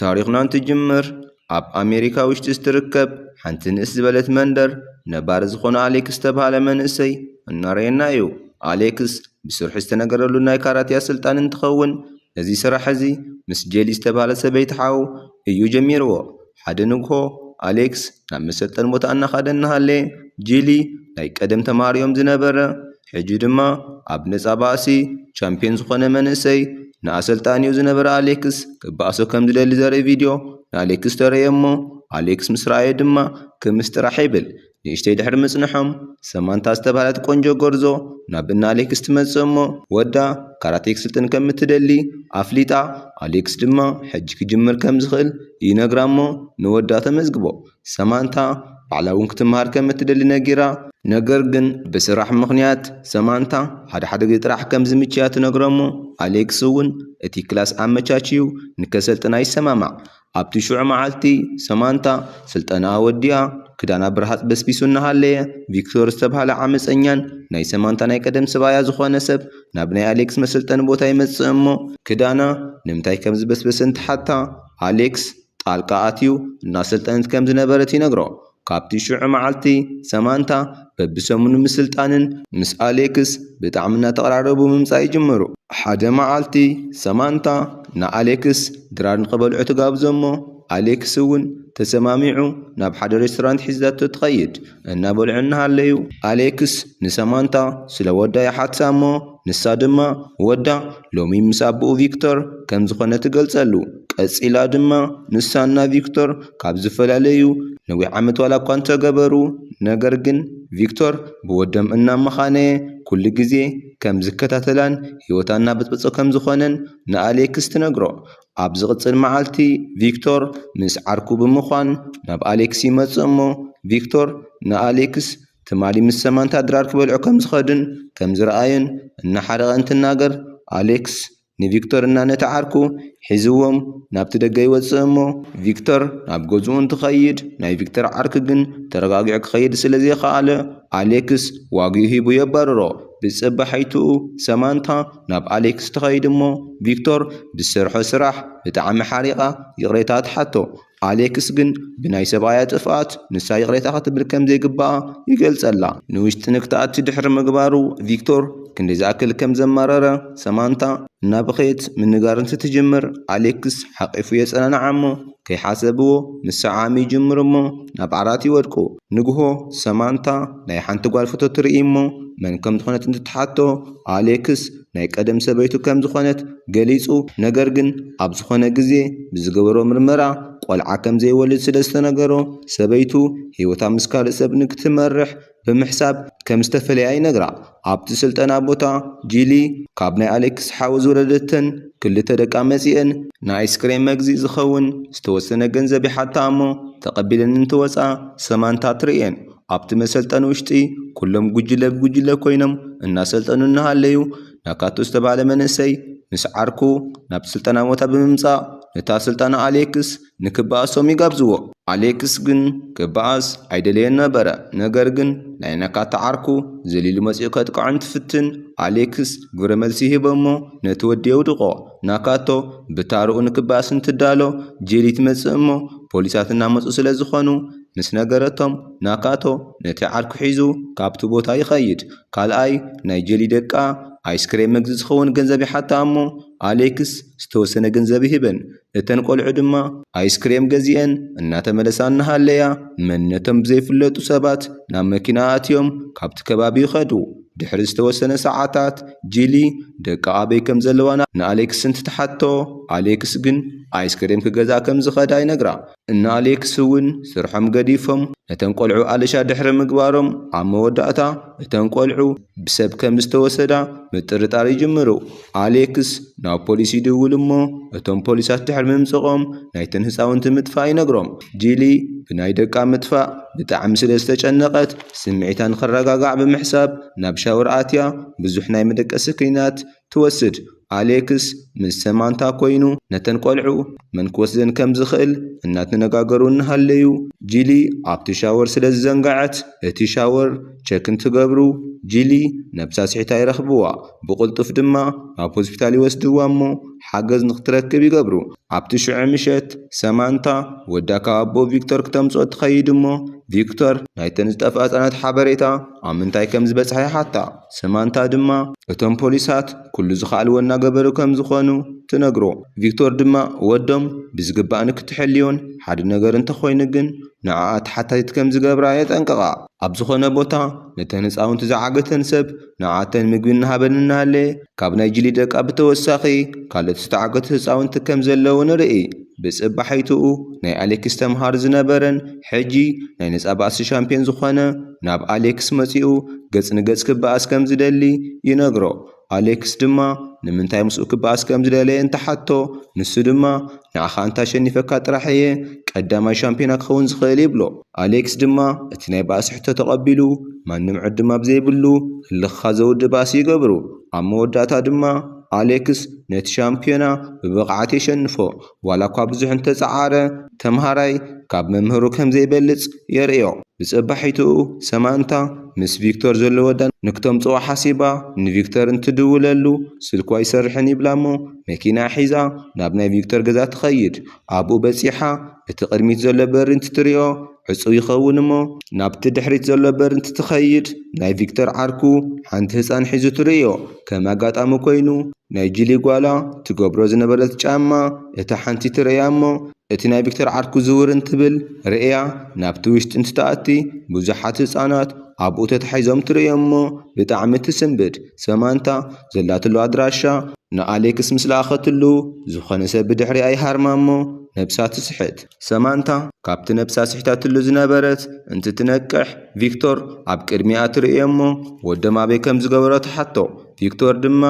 ታሪኽና እንትጅምር ኣብ ኣሜሪካ ውሽጢ እትርከብ ሓንቲ ንእስ ዝበለት መንደር ነባሪ ዝኾነ ኣሌክስ ዝተባህለ መንእሰይ እናረየና እዩ። ኣሌክስ ብስርሑ ዝተነገረሉ ናይ ካራትያ ስልጣን እንትኸውን ነዚ ስራሕ እዚ ምስ ጄሊ ዝተባህለ ሰበይቲ ሓው እዩ ጀሚርዎ። ሓደ ንግሆ ኣሌክስ ናብ መሰልጠን ቦታ እናኻደ እናሃለ ጄሊ ናይ ቀደም ተማሃሪኦም ዝነበረ ሕጂ ድማ ኣብ ነጻ ባእሲ ቻምፒዮን ዝኾነ መንእሰይ ንኣሰልጣኒኡ ዝነበረ ኣሌክስ ክበኣሶ ከም ዝደሊ ዘርኢ ቪድዮ ንኣሌክስ ተረየ እሞ ኣሌክስ ምስ ረኣየ ድማ ክምስ ጥራሕ ይብል። ንእሽተይ ድሕሪ ምጽንሖም ሰማንታ ዝተባህለት ቆንጆ ጎርዞ ናብ እነ ኣሌክስ ትመጽእ እሞ ወዳ ካራቴ ክስልጥን ከም እትደሊ ኣፍሊጣ ኣሌክስ ድማ ሕጂ ክጅምር ከም ዝኽእል ይነግራ እሞ ንወዳ ተመዝግቦ። ሰማንታ ባዕላ እውን ክትመሃር ከም እትደሊ ነጊራ፣ ነገር ግን ብስራሕ ምኽንያት ሰማንታ ሓደ ሓደ ግዜ ጥራሕ ከም ዝምችያ ትነግሮ እሞ ኣሌክስ እውን እቲ ክላስ ኣመቻችዩ ንከሰልጥና ይሰማማዕ። ኣብቲ ሽዑ መዓልቲ ሰማንታ ስልጠና ወዲኣ ክዳና ብርሃጽ በስቢሱ እናሃለየ ቪክቶር ዝተባህለ ዓመፀኛን ናይ ሰማንታ ናይ ቀደም ሰብኣያ ዝኾነ ሰብ ናብ ናይ ኣሌክስ መሰልጠኒ ቦታ ይመጽእ እሞ ክዳና ንምንታይ ከም ዝበስበሰ እንትሓታ ኣሌክስ ጣልቃ ኣትዩ እናሰልጠነት ከም ዝነበረት ይነግሮ። ካብቲ ሽዑ መዓልቲ ሰማንታ በብሰሙኑ ምስልጣንን ምስ ኣሌክስ ብጣዕሚ እናተቐራረቡ ምምጻእ ይጅምሩ። ሓደ መዓልቲ ሰማንታ ንኣሌክስ ድራር ንኸበልዑ ትጋብዞ እሞ ኣሌክስ እውን ተሰማሚዑ ናብ ሓደ ሬስቶራንት ሒዛቶ ትኸይድ። እናበልዑ እናሃለዩ ኣሌክስ ንሰማንታ ስለ ወዳ ይሓትሳ እሞ ንሳ ድማ ወዳ ሎሚ ምስ ኣቦኡ ቪክቶር ከም ዝኾነ ትገልጸሉ። ቀጺላ ድማ ንሳና ቪክቶር ካብ ዝፈላለዩ ነዊሕ ዓመት ዋላ እኳ እንተገበሩ፣ ነገር ግን ቪክቶር ብወዶም እናመኻነየ ኩሉ ግዜ ከም ዝከታተላን ህይወታ እናበጽበጾ ከም ዝኾነን ንኣሌክስ ትነግሮ። ኣብ ዝቕጽል መዓልቲ ቪክቶር ምስ ዓርኩ ብምዃን ናብ ኣሌክስ ይመጽእ እሞ ቪክቶር ንኣሌክስ ትማሊ ምስ ሰማንታ ድራር ክበልዑ ከም ዝኸዱን ከም ዝረኣዩን እናሓረቐ እንትናገር ኣሌክስ ንቪክቶር እና ነቲ ዓርኩ ሒዝዎም ናብቲ ደገ ይወጽእ እሞ ቪክቶር ናብ ገዝኡ እንትኸይድ ናይ ቪክቶር ዓርኪ ግን ተረጋጊዑ ክኸይድ ስለ ዘይኸኣለ ኣሌክስ ዋግኡ ሂቡ የባርሮ። ብጽባሒትኡ ሰማንታ ናብ ኣሌክስ ትኸይድ እሞ ቪክቶር ብዝሰርሖ ስራሕ ብጣዕሚ ሓሪቓ ይቕሬታ ትሓቶ። ኣሌክስ ግን ብናይ ሰብኣያ ጥፍኣት ንሳ ይቕሬታ ክትብል ከም ዘይግባኣ ይገልጸላ። ንውሽጢ ንክትኣቲ ድሕሪ ምግባሩ ቪክቶር ክንደይ ዝኣክል ከም ዘማረረ ሰማንታ እናበኸየት ምንጋር እንትትጅምር ኣሌክስ ሓቒፉ የጸናንዓ እሞ ከይሓሰብዎ ምስዓም ይጅምር እሞ ናብ ዓራት ይወድቁ። ንግሆ ሰማንታ ናይ ሓንቲ ጓል ፎቶ ትርኢ እሞ መን ከም ዝኾነት እንትትሓቶ ኣሌክስ ናይ ቀደም ሰበይቱ ከም ዝኾነት ገሊጹ። ነገር ግን ኣብ ዝኾነ ግዜ ብዝገበሮ ምርመራ ቆልዓ ከም ዘይወልድ ስለ ዝተነገሮ ሰበይቱ ህይወታ ምስ ካልእ ሰብ ንክትመርሕ ብምሕሳብ ከም ዝተፈለያ ይነግራ። ኣብቲ ስልጠና ቦታ ጂሊ ካብ ናይ ኣሌክስ ሓው ዝወለደተን ክልተ ደቃ መጺኤን ንኣይስክሬም መግዝኢ ዝኸውን ዝተወሰነ ገንዘብ ይሓታ እሞ ተቐቢለን እንትወጻ ሰማንታ ትርእየን። ኣብቲ መሰልጠኒ ውሽጢ ኩሎም ጉጅለ ብጉጅለ ኮይኖም እናሰልጠኑ እናሃለዩ ናካቶ ዝተባህለ መንእሰይ ምስ ዓርኩ ናብቲ ስልጠና ቦታ ብምምጻእ ነታ ስልጠና ኣሌክስ ንክበኣሶም ይጋብዝዎ። ኣሌክስ ግን ክበኣስ ኣይደለየን ነበረ። ነገር ግን ናይ ናካቶ ዓርኩ ዘሊሉ መጺኡ ከጥቅዖ እንትፍትን ኣሌክስ ግብረ መልሲ ይህቦ እሞ ነቲ ወዲ የውድቖ። ናካቶ ብታርኡ ንክበኣስ እንትዳሎ ጄሊ ትመጽእ እሞ ፖሊሳት እናመጹ ስለ ዝኾኑ ምስ ነገረቶም ናካቶ ነቲ ዓርኩ ሒዙ ካብቲ ቦታ ይኸይድ። ካልኣይ ናይ ጄሊ ደቃ ኣይስክሬም መግዚ ዝኸውን ገንዘብ ይሓታ እሞ ኣሌክስ ዝተወሰነ ገንዘብ ይህበን። እተን ቆልዑ ድማ ኣይስክሬም ገዚአን እናተመለሳ እናሃለያ መንነቶም ብዘይፍለጡ ሰባት ናብ መኪና ኣትዮም ካብቲ ከባቢ ይኸዱ። ድሕሪ ዝተወሰነ ሰዓታት ጂሊ ደቃ ኣበይ ከም ዘለዋ ንኣሌክስ እንትትሓቶ ኣሌክስ ግን ኣይስክሬም ክገዝኣ ከም ዝኸዳ ይነግራ። እነ ኣሌክስ እውን ስርሖም ገዲፎም ነተን ቆልዑ ኣለሻ ድሕሪ ምግባሮም ኣብ መወዳእታ እተን ቆልዑ ብሰብ ከም ዝተወሰዳ ምጥርጣር ይጅምሩ። ኣሌክስ ናብ ፖሊስ ይድውል እሞ እቶም ፖሊሳት ድሕሪ ምምጽቖም ናይተን ህፃውንቲ ምጥፋእ ይነግሮም። ጂሊ ብናይ ደቃ ምጥፋእ ብጣዕሚ ስለ ዝተጨነቐት ስምዒታ ንኽረጋጋዕ ብምሕሳብ ናብ ሻወር ኣትያ ብዙሕ ናይ መደቀሲ ክኒናት ትወስድ። ኣሌክስ ምስ ሰማንታ ኮይኑ ነተን ቆልዑ መን ክወስደን ከም ዝኽእል እናተነጋገሩ እናሃለዩ ጂሊ ኣብቲ ሻወር ስለ ዝዘንገዐት እቲ ሻወር ቸክ እንትገብሩ ጂሊ ነብሳ ስሒታ ይረኽብዋ። ብቕልጡፍ ድማ ናብ ሆስፒታል ይወስድዋ እሞ ሓገዝ ንኽትረክብ ይገብሩ። ኣብቲ ሽዑ ምሸት ሰማንታ ወዳ ካብ ኣቦ ቪክቶር ክተምጽኦ ትኸይድ እሞ ቪክቶር ናይተን ዝጠፍኣ ህጻናት ሓበሬታ ኣብ ምንታይ ከም ዝበጽሐ ይሓታ። ሰማንታ ድማ እቶም ፖሊሳት ኩሉ ዝኸኣልዎ እናገበሩ ከም ዝኾኑ ትነግሮ። ቪክቶር ድማ ወዶም ብዝግባእ ንክትሕልዮን ሓደ ነገር እንተኾይኑ ግን ንዓኣ ተሓታቲት ከም ዝገብራ የጠንቅቓ። ኣብ ዝኾነ ቦታ ነተን ህፃውንቲ ዝዓገተን ሰብ ንዓተን ምግቢ እናሃበን እናሃለየ ካብ ናይ ጅሊ ደቃ ብተወሳኺ ካልኦት ዝተዓገቱ ህፃውንቲ ከም ዘለዉ ንርኢ። ብፅባሒትኡ ናይ ኣሌክስ ተምሃር ዝነበረን ሕጂ ናይ ነፃ ባእሲ ሻምፒዮን ዝኾነ ናብ ኣሌክስ መፂኡ ገፅ ንገፅ ክበኣስ ከም ዝደሊ ይነግሮ። ኣሌክስ ድማ ንምንታይ ምስኡ ክበኣስ ከም ዝደለየ እንተሓቶ፣ ንሱ ድማ ንዓኻ እንተሸኒፈካ ጥራሕ እየ ቀዳማይ ሻምፒዮና ክኸውን ዝኽእል ይብሎ። ኣሌክስ ድማ እቲ ናይ ባእሲ ሕቶ ተቐቢሉ ማንም ዕድም ኣብ ዘይብሉ ህልኽኻ ዘውድእ ባእሲ ይገብሩ። ኣብ መወዳእታ ድማ ኣሌክስ ነቲ ሻምፒዮና ብብቕዓት የሸንፎ። ዋላ እኳ ብዙሕ እንተጸዓረ፣ ተምሃራይ ካብ መምህሩ ከም ዘይበልጽ የርእዮ። ብጸባሒትኡ ሰማንታ ምስ ቪክቶር ዘሎ ወዳ ንክተምጽኦ ሓሲባ ንቪክቶር እንትድውለሉ ስልኩ ኣይሰርሕን ይብላ እሞ መኪና ሒዛ ናብ ናይ ቪክቶር ገዛ ትኸይድ። ኣብኡ በጺሓ እቲ ቅድሚት ዘሎ በሪ እንትትሪኦ ዕጹው ይኸውን እሞ ናብቲ ድሕሪት ዘሎ በሪ እንትትኸይድ ናይ ቪክቶር ዓርኩ ሓንቲ ህፃን ሒዙ ትርእዮ። ከም ኣጋጣሚ ኮይኑ ናይ ጅሊ ጓላ ትገብሮ ዝነበረት ጫማ እታ ሓንቲ ትርእያ እሞ እቲ ናይ ቪክቶር ዓርኩ ዝውር እንትብል ርእያ ናብቲ ውሽጢ እንትትኣቲ ብዙሓት ህፃናት ኣብኡ ተታሒዞም ትርእዮ እሞ ብጣዕሚ ትስንብድ። ሰማንታ ዘላትሉ ኣድራሻ ንኣሌክስ ምስ ለኣኸትሉ ዝኾነ ሰብ ብድሕሪኣ ይሃርማ እሞ ነብሳ ትስሕት። ሰማንታ ካብቲ ነብሳ ስሒታትሉ ዝነበረት እንትትነቅሕ ቪክቶር ኣብ ቅድሚኣ ትርእዮ እሞ ወዶም ኣበይ ከም ዝገበሮ ትሓቶ። ቪክቶር ድማ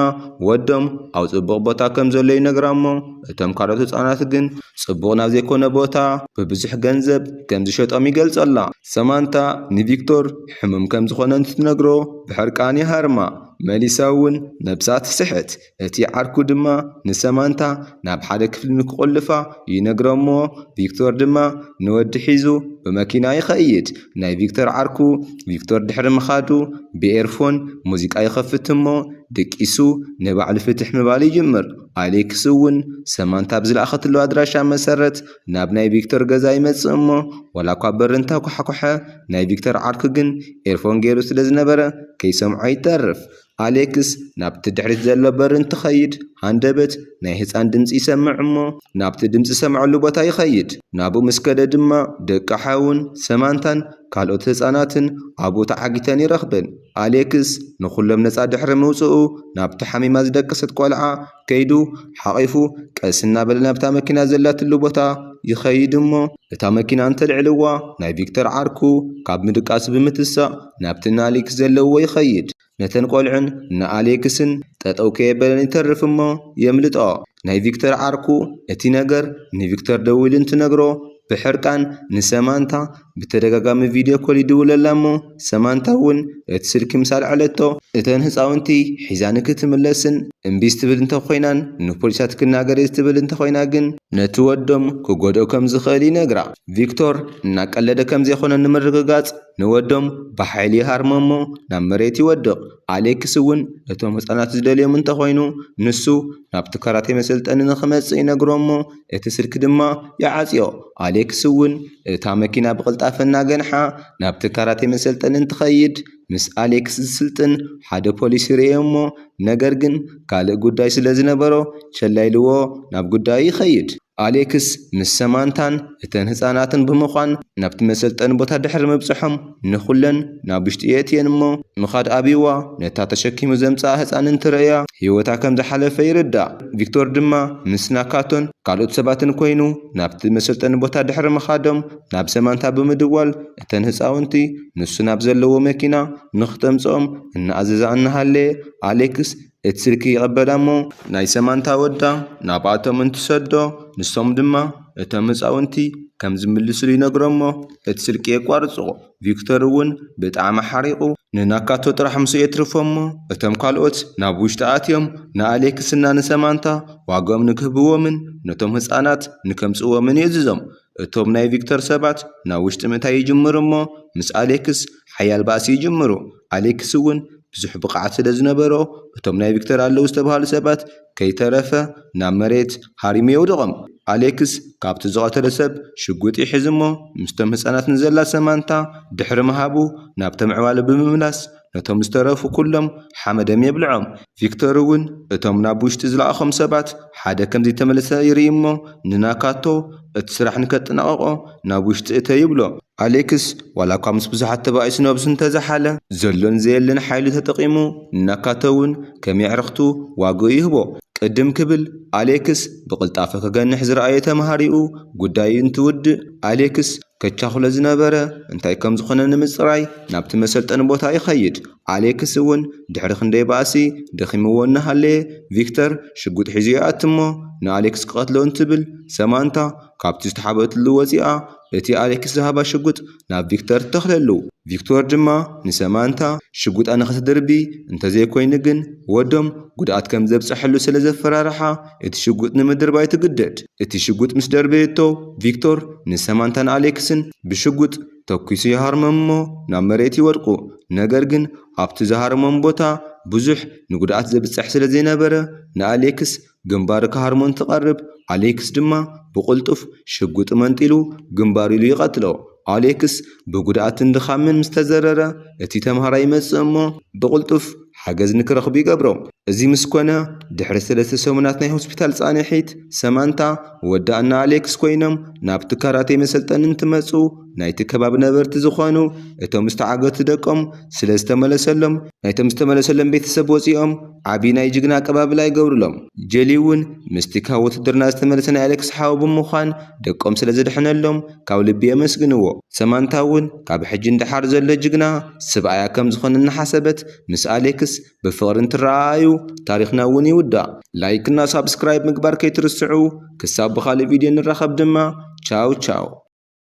ወዶም ኣብ ጽቡቕ ቦታ ከም ዘሎ ይነግራ እሞ እቶም ካልኦት ህጻናት ግን ጽቡቕ ናብ ዘይኮነ ቦታ ብብዙሕ ገንዘብ ከም ዝሸጦም ይገልጸላ። ሰማንታ ንቪክቶር ሕሙም ከም ዝኾነ እንትትነግሮ ብሕርቃን ይሃርማ። መሊሳ እውን ነብሳ ትስሕት። እቲ ዓርኩ ድማ ንሰማንታ ናብ ሓደ ክፍሊ ንክቆልፋ ይነግሮ እሞ ቪክቶር ድማ ንወዲ ሒዙ ብመኪና ይኸይድ። ናይ ቪክቶር ዓርኩ ቪክቶር ድሕሪ ምኻዱ ብኤርፎን ሙዚቃ ይኸፍት እሞ ደቂሱ ንባዕሉ ፍትሕ ምባል ይጅምር። ኣሌክስ እውን ሰማንታ ብዝለኣኸትሉ ኣድራሻ መሰረት ናብ ናይ ቪክቶር ገዛ ይመጽእ እሞ ዋላ እኳ በሪ እንተኳሕኮሐ ናይ ቪክቶር ዓርኩ ግን ኤርፎን ገይሩ ስለ ዝነበረ ከይሰምዖ ይተርፍ። ኣሌክስ ናብቲ ድሕሪት ዘሎ በሪ እንትኸይድ ሃንደበት ናይ ህፃን ድምፂ ይሰምዕ እሞ ናብቲ ድምፂ ዝሰምዐሉ ቦታ ይኸይድ። ናብኡ ምስ ከደ ድማ ደቂ ሓውን ሰማንታን ካልኦት ህፃናትን ኣብኡ ተዓጊተን ይረኽበን። ኣሌክስ ንኹሎም ነፃ ድሕሪ ምውፅኡ ናብቲ ሓሚማ ዝደቀሰት ቆልዓ ከይዱ ሓቒፉ ቀስ እናበለ ናብታ መኪና ዘላትሉ ቦታ ይኸይድ እሞ እታ መኪና እንተልዕልዋ ናይ ቪክተር ዓርኩ ካብ ምድቃሱ ብምትሳእ ናብቲ ንኣሌክስ ዘለዎ ይኸይድ። ነተን ቆልዑን ንኣሌክስን ጠጠው ከየበለን ይተርፍ እሞ የምልጦ። ናይ ቪክተር ዓርኩ እቲ ነገር ንቪክተር ደዊሉ እንትነግሮ ብሕርቃን ንሰማንታ ብተደጋጋሚ ቪድዮ ኮል ይድውለላ እሞ ሰማንታ እውን እቲ ስልኪ ምስ ኣልዐለቶ እተን ህፃውንቲ ሒዛ ንክትምለስን እምቢ ዝትብል እንተኮይናን ንፖሊሳት ክናገር እየ ዝትብል እንተኮይና ግን ነቲ ወዶም ክጎድኦ ከም ዝኽእል ይነግራ። ቪክቶር እናቀለደ ከም ዘይኮነ ንምርግጋፅ ንወዶም ብሓይሊ ይሃርሞ እሞ ናብ መሬት ይወድቕ። ኣሌክስ እውን እቶም ህፃናት ዝደልዮም እንተኾይኑ ንሱ ናብቲ ካራቴ መሰልጠኒ ንኽመፅእ ይነግሮ እሞ እቲ ስልኪ ድማ ይዓፅዮ። ኣሌክስ እውን እታ መኪና ብቕልጣፈ እናገንሓ ናብቲ ካራቴ መሰልጠኒ እንትኸይድ ምስ ኣሌክስ ዝስልጥን ሓደ ፖሊስ ይርእዮ እሞ ነገር ግን ካልእ ጉዳይ ስለ ዝነበሮ ቸላ ኢልዎ ናብ ጉዳዩ ይኸይድ። ኣሌክስ ምስ ሰማንታን እተን ህፃናትን ብምዃን ናብቲ መሰልጠኒ ቦታ ድሕሪ ምብፅሖም ንኹለን ናብ ውሽጢ የእትየን እሞ ምኻድ ኣብይዋ ነታ ተሸኪሙ ዘምፅኣ ህፃን እንትርእያ ህይወታ ከም ዝሓለፈ ይርዳእ። ቪክቶር ድማ ምስ ናካቶን ካልኦት ሰባትን ኮይኑ ናብቲ መሰልጠኒ ቦታ ድሕሪ ምኻዶም ናብ ሰማንታ ብምድዋል እተን ህፃውንቲ ንሱ ናብ ዘለዎ መኪና ንክተምፅኦም እናኣዘዛ እናሃለየ ኣሌክስ እቲ ስልኪ ይቐበላ እሞ ናይ ሰማንታ ወዳ ናብኣቶም እንትሰዶ ንሶም ድማ እቶም ህፃውንቲ ከም ዝምልስሉ ይነግሮ እሞ እቲ ስልኪ የቋርፅዎ። ቪክቶር እውን ብጣዕሚ ሓሪቑ ንናካቶ ጥራሕ ምስኡ የትርፎ እሞ እቶም ካልኦት ናብ ውሽጢ ኣትዮም ንኣሌክስና ንሰማንታ ዋጋኦም ንክህብዎምን ነቶም ህፃናት ንከምፅዎምን የእዝዞም። እቶም ናይ ቪክቶር ሰባት ናብ ውሽጢ ምእታይ ይጅምሩ እሞ ምስ ኣሌክስ ሓያል ባእሲ ይጅምሩ። ኣሌክስ እውን ብዙሕ ብቕዓት ስለ ዝነበሮ፣ እቶም ናይ ቪክተር ኣለዉ ዝተባህሉ ሰባት ከይተረፈ ናብ መሬት ሃሪሙ የውድቖም። ኣሌክስ ካብቲ ዝቐተሎ ሰብ ሽጉጥ ይሕዝ እሞ፣ ምስቶም ህጻናት ንዘላ ሰማንታ ድሕሪ ምሃቡ፣ ናብቶም ኣዕዋሉ ብምምላስ፣ ነቶም ዝተረፉ ኩሎም ሓመዶም የብልዖም። ቪክተር እውን እቶም ናብ ውሽጢ ዝለኣኾም ሰባት ሓደ ከም ዘይተመለሰ ይርኢ እሞ፣ ንናካቶ እቲ ስራሕ ንከጠናቕቖ ናብ ውሽጢ እተ ይብሎ። ኣሌክስ ዋላ እኳ ምስ ብዙሓት ተባኢሱ ነብሱ እንተዘሓለ፣ ዘሎን ዘየለን ሓይሉ ተጠቒሙ ንናካቶ እውን ከም የዕርኽቱ ዋግኡ ይህቦ። ቅድም ክብል ኣሌክስ ብቕልጣፈ ክገንሕ ዝረኣየ ተምሃሪኡ ጉዳዩ እንትውድእ፣ ኣሌክስ ከቻኹሎ ዝነበረ እንታይ ከም ዝኾነ ንምጽራይ ናብቲ መሰልጠኒ ቦታ ይኸይድ። ኣሌክስ እውን ድሕሪ ክንደይ ባእሲ ደኺምዎ እናሃለየ፣ ቪክተር ሽጉጥ ሒዙ ይኣትሞ ንኣሌክስ ክቐትሎ እንትብል፣ ሰማንታ ካብቲ ዝተሓበእትሉ ወጺኣ፣ እቲ ኣሌክስ ዝሃባ ሽጉጥ ናብ ቪክተር ትተኽለሉ። ቪክቶር ድማ ንሰማንታ ሽጉጣ ንኸትድርቢ፣ እንተዘይኮይኑ ግን ወዶም ጉድኣት ከም ዘብጽሐሉ ስለ ዘፈራርሓ፣ እቲ ሽጉጥ ንምድርባይ ትግደድ። እቲ ሽጉጥ ምስ ደርበየቶ፣ ቪክቶር ንሰማንታን ኣሌክስን ብሽጉጥ ተኲሱ ይሃርሞም እሞ ናብ መሬት ይወድቁ። ነገር ግን ኣብቲ ዝሃርሞም ቦታ ብዙሕ ንጉድኣት ዘብጽሕ ስለ ዘይነበረ፣ ንኣሌክስ ግንባሩ ክሃርሞ እንትቐርብ፣ ኣሌክስ ድማ ብቕልጡፍ ሽጉጡ መንጢሉ ግንባሩ ኢሉ ይቐትሎ። ኣሌክስ ብጉድኣትን ድኻምን ምስ ተዘረረ፣ እቲ ተምሃራይ ይመጽእ እሞ ብቕልጡፍ ሓገዝ ንክረኽቡ ይገብሮ። እዚ ምስ ኮነ፣ ድሕሪ ሰለስተ ሰሙናት ናይ ሆስፒታል ጻንሒት፣ ሰማንታ ወዳ እና ኣሌክስ ኮይኖም ናብቲ ካራቴ መሰልጠኒ እንትመጹ፣ ናይቲ ከባቢ ነበርቲ ዝኾኑ እቶም ዝተዓገቱ ደቆም ስለ ዝተመለሰሎም፣ ናይቶም ዝተመለሰሎም ቤተሰብ ወጺኦም ዓቢ ናይ ጅግና ኣቀባብላ ይገብሩሎም። ጀሊ እውን ምስቲ ካብ ውትድርና ዝተመለሰ ናይ ኣሌክስ ሓው ብምዃን ደቆም ስለ ዘድሐነሎም ካብ ልቢ የመስግንዎ። ሰማንታ እውን ካብ ሕጂ ንደሓር ዘሎ ጅግና ስብኣያ ከም ዝኾነ እናሓሰበት ምስ ኣሌክስ ብፍቕሪ እንትረኣኣዩ ታሪኽና እውን ይውዳእ። ላይክ እና ሳብስክራይብ ምግባር ከይትርስዑ። ክሳብ ብኻልእ ቪድዮ ንራኸብ ድማ። ቻው ቻው።